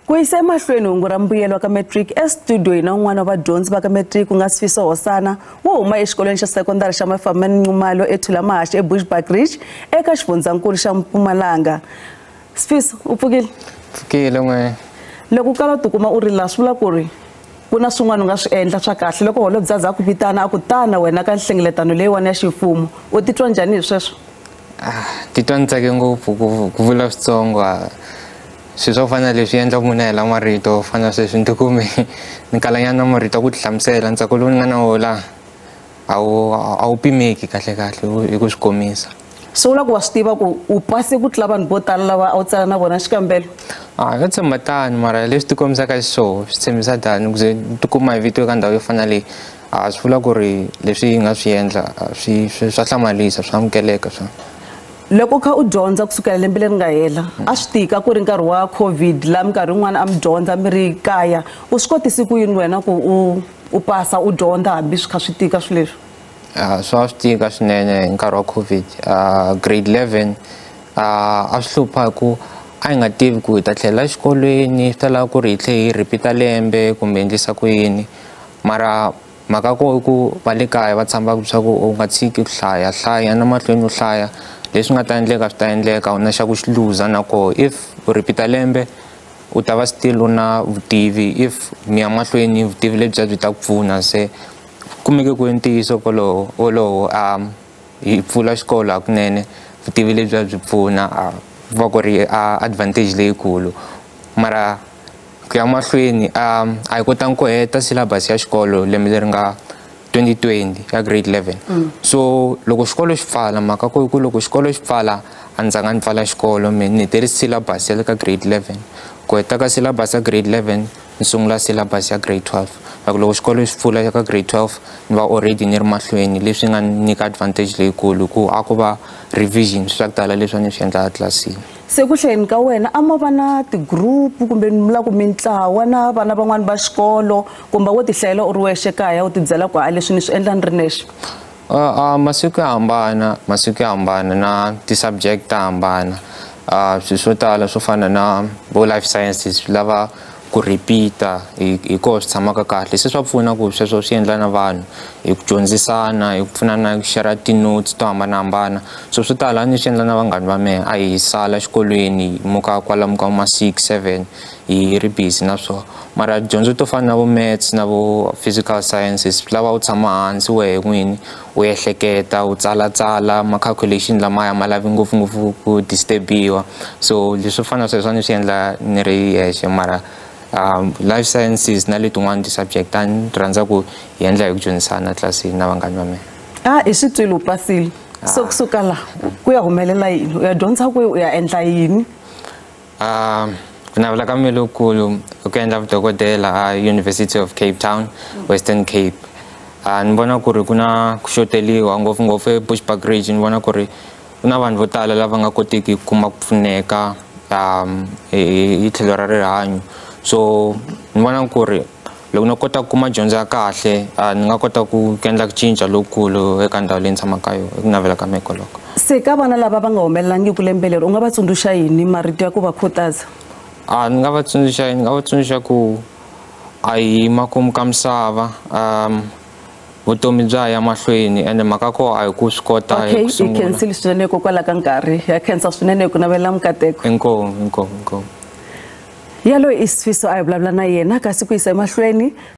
Ku yisa emahlweni hungu ra mbuyelo wa ka matric estudio hi na un'wana wa vadyondzi va ka matric ku nga Sifiso Hosana wo huma exikolweni xa sekondari xa Mafamani Nxumalo eThulamahashe eBushbuckridge eka xifundzankulu xa Mpumalanga. Sifiso, u pfukile? Pfukile n'we. Loko u kala u tikuma u ri laha swi vula ku ri ku na swin'wana u nga swi endla swa kahle loko holobye a ku vitana a ku tana wena ka nhlengeletano leyiwani ya ximfumo u titwa njhani hi sweswo? Titwa ni tsake ngopfu ku vula Xitsongo. Swilo swo fana leswi endla munhu a hela marito fana sweswi ni tikume ni kalanyana marito ku tihlamusela ntsako lowu ni nga na wona a wu pimeki kahle kahle hi ku swi komisa. Swi vula ku wa swi tiva ku u pase ku tlula vanhu vo tala lava a wu tsala na vona xikambelo? Yo tshemba tano mara leswi ti kombisaka xiswona swi tshembisa tano ku ze ni tikuma hi vito eka ndhawu yo fana leyi a swi vula ku ri leswi hi nga swi endla swi swa hlamarisa swa amukeleka swa. Loko u kha u dyondza kusukela lembe leri nga hela a swi tika ku ri nkarhi wa COVID laha minkarhi yin'wana a mi dyondza mi ri kaya u swi kotisi ku yini wena ku u pasa u dyondza hambi swi kha swi tika swilo leswi? Swa swi tika swinene hi nkarhi wa COVID. Grade 11 a swi hlupha hi ku a hi nga tivi ku hi ta tlhelela exikolweni swi ta lava ku ri hi tlhe hi repeat-a lembe kumbe endlisa ku yini mara mhaka ko i ku va le kaya va tshamba leswaku u nga tshiki ku hlaya hlaya na mahlweni u hlaya leswi nga ta endleka swi ta endleka u na xa ku xi luza na koho if u repeat-a lembe u ta va still u na vutivi if mi ya mahlweni vutivi lebyiya byi ta ku pfuna se kumeke ku ntiyiso kolowo wolowo hi pfula xikolo hakunene vutivi lebyiya byi pfuna va ku ri advantage leyikulu mara ku ya mahlweni a hi kotangi ku heta syllabus ya xikolo lembe leri nga 2020 ya grade 11. So loko xikolo xi pfala mhaka ku ku loko xikolo xi pfala a ndzi zanga ni pfala xikolo me ni heterise syllabus ya le ka grade 11 ku heta ka syllabus ya grade 11 ni sungula syllabus ya grade 12 loko loko xikolo xi pfula ka grade 12 ni va already ni ri mahlweni leswi nga nyika advantage leyikulu ku a ku va revision swa ku tala leswi a ni swi endla etlilasini. Se ku hlayeni ka wena a mo va na ti-group kumbe ni vula ku mintlawa na vana van'wani va xikolo kumbe wo tihlayela u ri wexe kaya u tibyela ku a leswi ni swi endla ni ri nexe? Masiku ya hambana, masiku ya hambana na ti-subject ta hambana. Swilo swo tala swo fana na vo life sciences swi lava ku repeat-a hi koho swi tshamaka kahle se swa pfuna ku sweswo swi endla na vanhu hi ku dyondzisana hi ku pfunana hi ku share ti-notes to hambanahambana so swo tala ni swi endla na vanghani va mehe a hi sala xikolweni hi muka kwalomu ka ma 6 7 hi ri busy na swona mara dyondzo to fana na vo maths na vo physical sciences swi lava u tshama hansi wehe n'wini u ehleketa u tsalatsala ma-calculation lamaya ma lavi ngopfungopfu ku disturb-iwa so leswo fana sweswo a ni swi endla ni ri yexe mara life sciences na letin'wana ti-subject a ni rhandza ku hi endla hi ku dyondzisana tlilasini na vanghani va mina. I swi twile u pasile so kusuka laha ku ya humelela yini u ya dyondza kwihi u ya endla yini? Ku navela ka mina lokukulu i ku endla vudokodela a University of Cape Town, Western Cape. Ni vona ku ri ku na ku xoteriwa ngopfungopfu eBushbuckridge ni vona ku ri ku na vanhu vo tala lava nga kotiki ku kuma ku pfuneka hi tlhelo ra rihanyo so ni vona ku ri loko no kota ku kuma dyondzo ya kahle ni nga kota ku endla ku cinca lokukulu eka ndhawu leyi ni tshamaka ka yona i ku navela ka mehe koloko. Se ka vana lava va nga humelelangiki lembe leri u nga va tsundzuxa yini marito ya ku va khutaza? Ni nga va tsundzuxa yini? Ni nga va tsundzuxa ku a hi makumu ka misava vutomi bya ya mahlweni ende mhaka ko a hi ku swi kota hi ku sungula. Okay, hi khensile swinene hikokwalaho ka nkarhi ya khensa swinene ku navela mikateko. Inkomu, inkomu, inkomu. Yaloyi i Sifiso a hi vulavula na yena kasi ku yisa emahlweni.